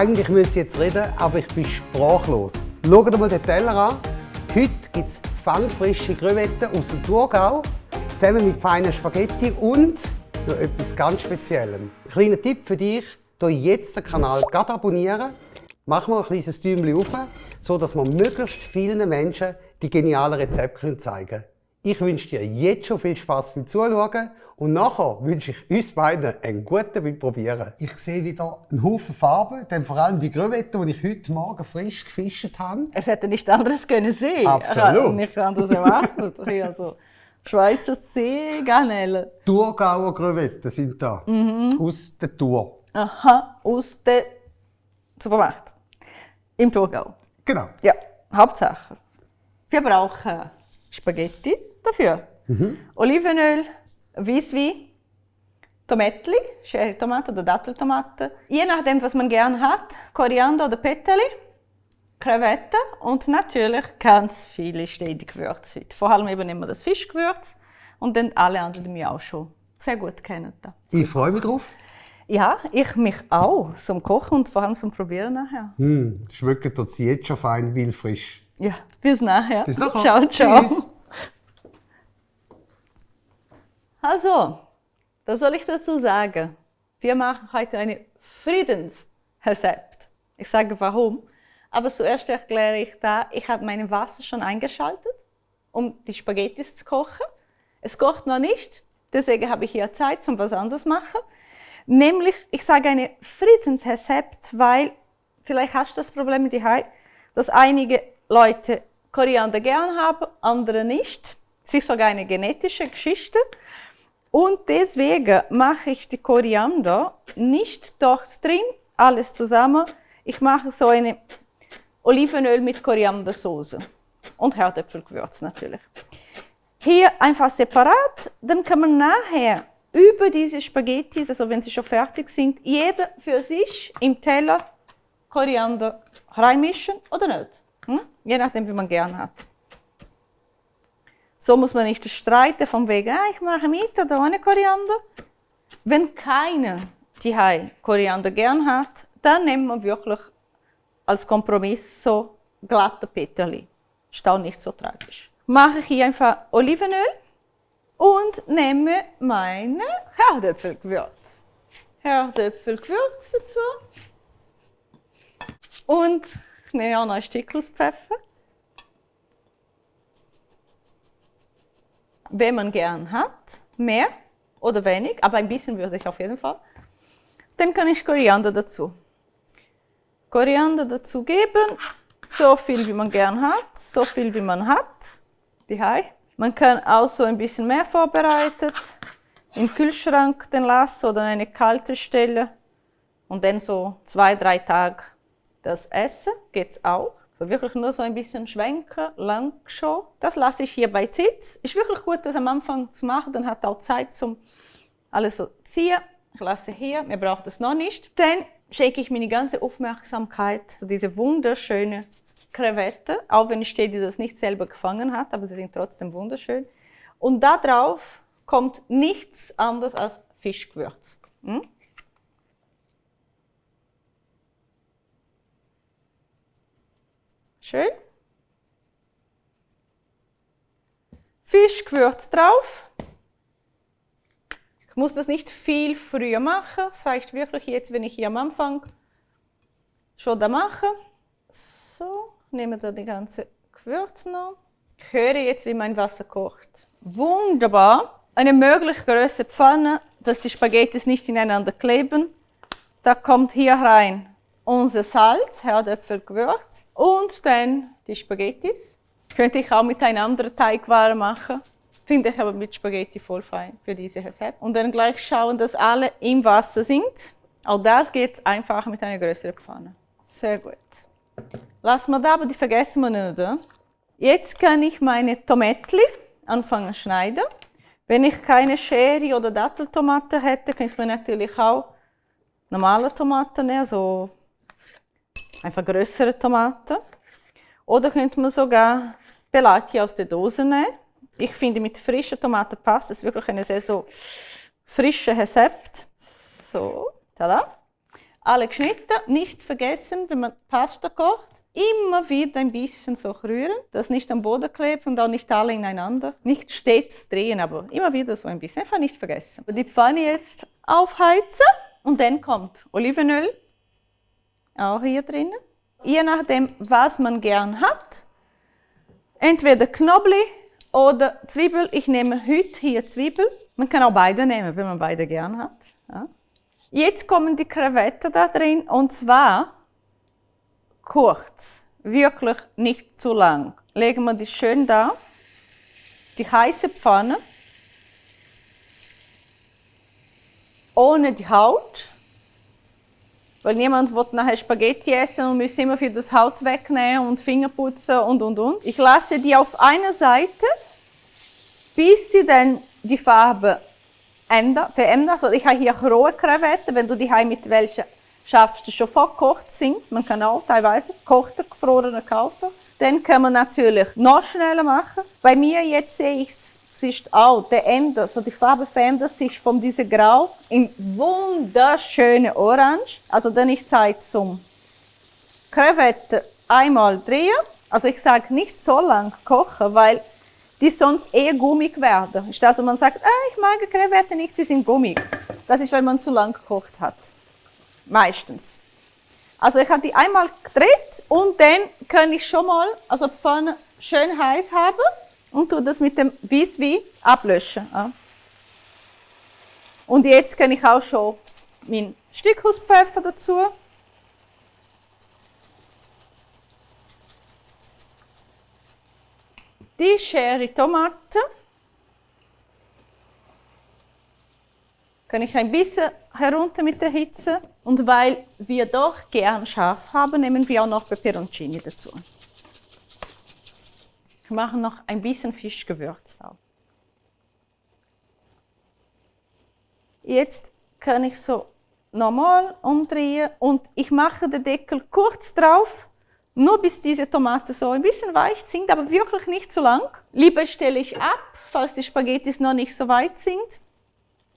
Eigentlich müsste ich jetzt reden, aber ich bin sprachlos. Schaut mal den Teller an. Heute gibt es fangfrische Crevetten aus dem Thurgau, zusammen mit feinen Spaghetti und noch etwas ganz Spezielles. Kleiner Tipp für dich, hier jetzt den Kanal gerade abonnieren. Mach mal ein kleines Däumchen auf, sodass wir möglichst vielen Menschen die genialen Rezepte zeigen können. Ich wünsche dir jetzt schon viel Spass beim Zuschauen und nachher wünsche ich uns beiden einen guten beim Probieren. Ich sehe wieder einen Haufen Farben, dann vor allem die Crevetten, die ich heute Morgen frisch gefischt habe. Es hätte nicht anderes können sehen. Absolut. Ich habe nichts anderes erwartet. Also Schweizer Seegarnelen. Thurgauer Crevetten sind da, aus der Thur. Aha, aus dem Supermarkt. Im Thurgau. Genau. Ja, Hauptsache. Wir brauchen Spaghetti dafür. Olivenöl, Weisswein, Tomatli, Cherrytomaten oder Datteltomaten. Je nachdem, was man gerne hat. Koriander oder Peterli, Krevetten und natürlich ganz viele stehende Gewürze. Vor allem eben immer das Fischgewürz und dann alle anderen, die mich auch schon sehr gut kennen. Ich freue mich drauf. Ja, ich mich auch zum Kochen und vor allem zum Probieren nachher. Schmeckt uns jetzt schon fein, weil frisch. Ja, bis nachher. Bis nachher. Ciao, ciao. Tschüss. Also, was soll ich dazu sagen? Wir machen heute ein Friedensrezept. Ich sage warum. Aber zuerst erkläre ich da, ich habe mein Wasser schon eingeschaltet, um die Spaghetti zu kochen. Es kocht noch nicht, deswegen habe ich hier Zeit zum was anderes machen. Nämlich, ich sage ein Friedensrezept, weil vielleicht hast du das Problem mit dir, dass einige Leute Koriander gern haben, andere nicht. Es ist sogar eine genetische Geschichte. Und deswegen mache ich die Koriander nicht dort drin, alles zusammen. Ich mache so eine Olivenöl mit Koriandersauce und Herdöpfelgewürz natürlich. Hier einfach separat, dann kann man nachher über diese Spaghetti, also wenn sie schon fertig sind, jeder für sich im Teller Koriander reinmischen oder nicht. Je nachdem, wie man gern hat. So muss man nicht streiten vom Wegen, ich mache mit oder ohne Koriander. Wenn keiner die Koriander gern hat, dann nehmen wir wirklich als Kompromiss so glatte Peterli. Ist auch nicht so tragisch. Mache ich hier einfach Olivenöl und nehme meine Herdöpfelgewürz. Herdöpfelgewürz dazu. Und ich nehme auch noch ein Stückchen Pfeffer. Wenn man gern hat, mehr oder wenig, aber ein bisschen würde ich auf jeden Fall. Dann kann ich Koriander dazu. Koriander dazu geben, so viel wie man gern hat, so viel wie man hat. Man kann auch so ein bisschen mehr vorbereitet, im Kühlschrank den lassen oder eine kalte Stelle und dann so 2-3 Tage das essen, geht's auch. So wirklich nur so ein bisschen schwenken, lang schon. Das lasse ich hier bei Sitz. Ist wirklich gut, das am Anfang zu machen, dann hat auch Zeit zum alles so ziehen. Ich lasse hier, mir braucht es noch nicht. Dann schenke ich meine ganze Aufmerksamkeit zu diese wunderschöne Krevette, auch wenn Stedi das nicht selber gefangen hat, aber sie sind trotzdem wunderschön. Und da drauf kommt nichts anderes als Fischgewürz. Schön. Fischgewürz drauf. Ich muss das nicht viel früher machen. Es reicht wirklich jetzt, wenn ich hier am Anfang schon da mache. So, nehme da die ganze Gewürz noch. Ich höre jetzt, wie mein Wasser kocht. Wunderbar. Eine möglichst große Pfanne, dass die Spaghetti nicht ineinander kleben. Da kommt hier rein unser Salz, Herdöpfelgewürz und dann die Spaghetti. Könnte ich auch mit einer anderen Teigware machen. Finde ich aber mit Spaghetti voll fein für diese Rezept. Und dann gleich schauen, dass alle im Wasser sind. Auch das geht einfach mit einer größeren Pfanne. Sehr gut. Lassen wir da, aber die vergessen wir nicht. Oder? Jetzt kann ich meine Tomatli anfangen zu schneiden. Wenn ich keine Cherry- oder Datteltomaten hätte, könnte man natürlich auch normale Tomaten nehmen, so einfach größere Tomaten. Oder könnte man sogar Pelati aus der Dose nehmen. Ich finde, mit frischen Tomaten passt es wirklich ein sehr so frisches Rezept. So, tada. alle geschnitten. Nicht vergessen, wenn man Pasta kocht, immer wieder ein bisschen so rühren, dass nicht am Boden klebt und auch nicht alle ineinander. Nicht stets drehen, aber immer wieder so ein bisschen. Einfach nicht vergessen. Die Pfanne jetzt aufheizen und dann kommt Olivenöl, auch hier drinnen. Je nachdem, was man gern hat. Entweder Knoblauch oder Zwiebel. Ich nehme heute hier Zwiebel. Man kann auch beide nehmen, wenn man beide gern hat. Ja. Jetzt kommen die Krevetten da drin und zwar kurz, wirklich nicht zu lang. Legen wir die schön da, die heiße Pfanne, ohne die Haut, weil niemand wird nachher Spaghetti essen und muss immer wieder das Haut wegnehmen und Finger putzen und. Ich lasse die auf einer Seite, bis sie dann die Farbe verändert. Also ich habe hier rohe Krevetten, wenn du die mit welchen schaffst, die schon vorgekocht sind. Man kann auch teilweise gekochte, gefrorene kaufen. Dann kann man natürlich noch schneller machen. Bei mir jetzt sehe ich, es ist auch der Ende, also die Farbe verändert sich von diesem Grau in wunderschöne Orange. Also dann ist Zeit zum Krevetten einmal drehen. Also ich sage nicht so lang kochen, weil die sonst eher gummig werden. Also man sagt, ich mag Krevetten nicht, sie sind gummig. Das ist, weil man zu lang gekocht hat. Meistens. Also ich habe die einmal gedreht und dann kann ich schon mal die Pfanne schön heiß haben und tue das mit dem Weisswein ablöschen. Ja. Und jetzt kann ich auch schon mein Stückhauspfeffer dazu. Die Schere Tomate. Kann ich ein bisschen herunter mit der Hitze. Und weil wir doch gern scharf haben, nehmen wir auch noch Peperoncini dazu. Ich mache noch ein bisschen Fischgewürz auch. Jetzt kann ich so normal umdrehen und ich mache den Deckel kurz drauf, nur bis diese Tomaten so ein bisschen weich sind, aber wirklich nicht zu lang. Lieber stelle ich ab, falls die Spaghetti noch nicht so weit sind.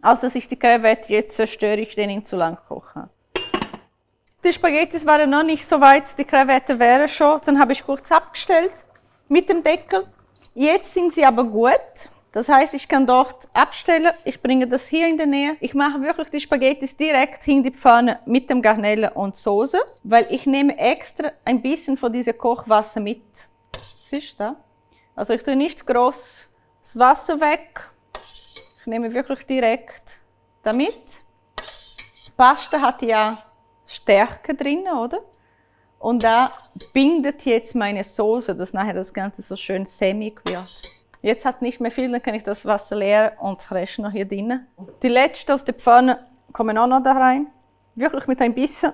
Als dass ich die Krevetten jetzt zerstöre, ich den zu lang koche. Die Spaghetti waren noch nicht so weit, die Krevetten wären schon. Dann habe ich kurz abgestellt mit dem Deckel. Jetzt sind sie aber gut. Das heißt, ich kann dort abstellen. Ich bringe das hier in der Nähe. Ich mache wirklich die Spaghetti direkt in die Pfanne mit dem Garnelen und Soße, weil ich nehme extra ein bisschen von diesem Kochwasser mit. Siehst du? Also ich tue nicht groß das Wasser weg. Ich nehme wirklich direkt damit. Pasta hat ja Stärke drin, oder? Und da bindet jetzt meine Soße, dass nachher das Ganze so schön sämig wird. Jetzt hat nicht mehr viel, dann kann ich das Wasser leeren und das Rest noch hier drin. Die letzten aus der Pfanne kommen auch noch da rein. Wirklich mit ein bisschen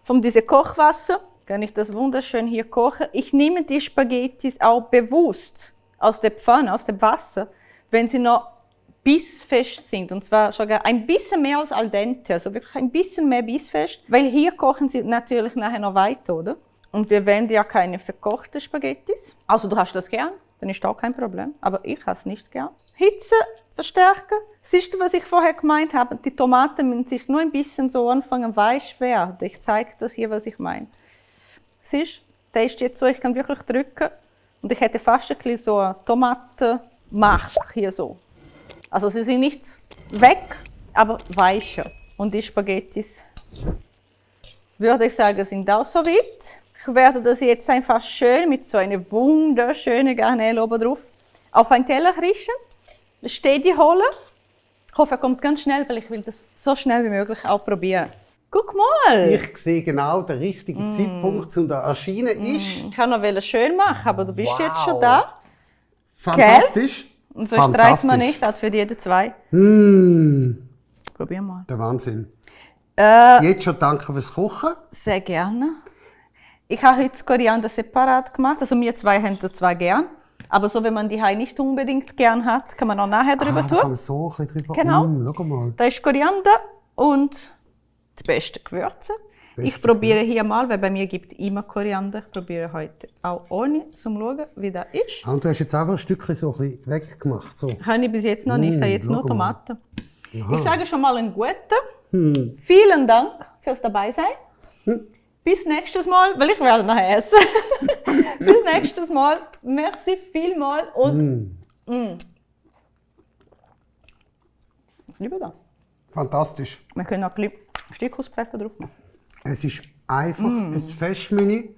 von diesem Kochwasser kann ich das wunderschön hier kochen. Ich nehme die Spaghetti auch bewusst aus der Pfanne, aus dem Wasser, wenn sie noch bissfest sind, und zwar sogar ein bisschen mehr als al dente, also wirklich ein bisschen mehr bissfest, weil hier kochen sie natürlich nachher noch weiter, oder? Und wir wollen ja keine verkochten Spaghettis. Also du hast das gern, dann ist auch kein Problem, aber ich habe es nicht gern. Hitze verstärken. Siehst du, was ich vorher gemeint habe? Die Tomaten müssen sich nur ein bisschen so anfangen weich werden. Ich zeige das hier, was ich meine. Siehst du, der ist jetzt so, ich kann wirklich drücken und ich hätte fast ein bisschen so eine Tomatenmacht hier so. Also sie sind nicht weg, aber weicher. Und die Spaghettis, würde ich sagen, sind auch so weit. Ich werde das jetzt einfach schön mit so einer wunderschönen Garnele oben drauf auf einen Teller richten. Das steht die holen. Ich hoffe, er kommt ganz schnell, weil ich will das so schnell wie möglich auch probieren. Guck mal! Ich sehe genau den richtigen Zeitpunkt, um da erscheinen ist. Ich wollte noch schön machen, aber du bist jetzt schon da. Fantastisch! Und so streicht man nicht, hat für jede zwei. Probier mal. Der Wahnsinn. Jetzt schon danke fürs Kochen. Sehr gerne. Ich habe heute das Koriander separat gemacht. Also wir zwei haben das zwar gern. Aber so, wenn man die Hai nicht unbedingt gern hat, kann man auch nachher drüber tun. Kann man so ein bisschen drüber. Genau. Schau mal. Da ist Koriander und die besten Gewürze. Ich probiere hier mal, weil bei mir gibt es immer Koriander. Ich probiere heute auch ohne, um zu schauen, wie das ist. Und du hast jetzt einfach ein Stückchen so ein bisschen weggemacht. So. Habe ich bis jetzt noch nicht. Ich habe jetzt nur Tomaten. Aha. Ich sage schon mal einen guten. Vielen Dank fürs dabei sein. Bis nächstes Mal, weil ich werde nachher essen. Bis nächstes Mal. Merci vielmals und ich liebe das. Fantastisch. Wir können noch ein bisschen Stückhauspfeffer drauf machen. Es ist einfach ein Festmenü,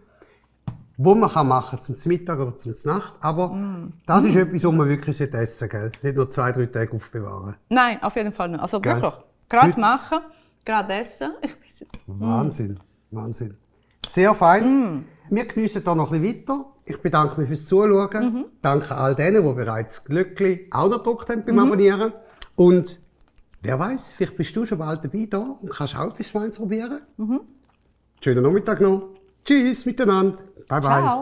das man machen kann, zum Mittag oder zum Nacht. Aber das ist etwas, was man wirklich essen sollte. Nicht nur 2-3 Tage aufbewahren. Nein, auf jeden Fall nicht. Also Gell? wirklich, gerade Heute- machen, gerade essen. Wahnsinn, Wahnsinn. Sehr fein. Wir geniessen hier noch ein bisschen weiter. Ich bedanke mich fürs Zuschauen. Danke all denen, die bereits das Glöckchen auch noch gedrückt haben beim Abonnieren. Und wer weiß, vielleicht bist du schon bald dabei da und kannst auch etwas Feines probieren. Schönen Nachmittag noch. Tschüss miteinander. Bye bye. Ciao.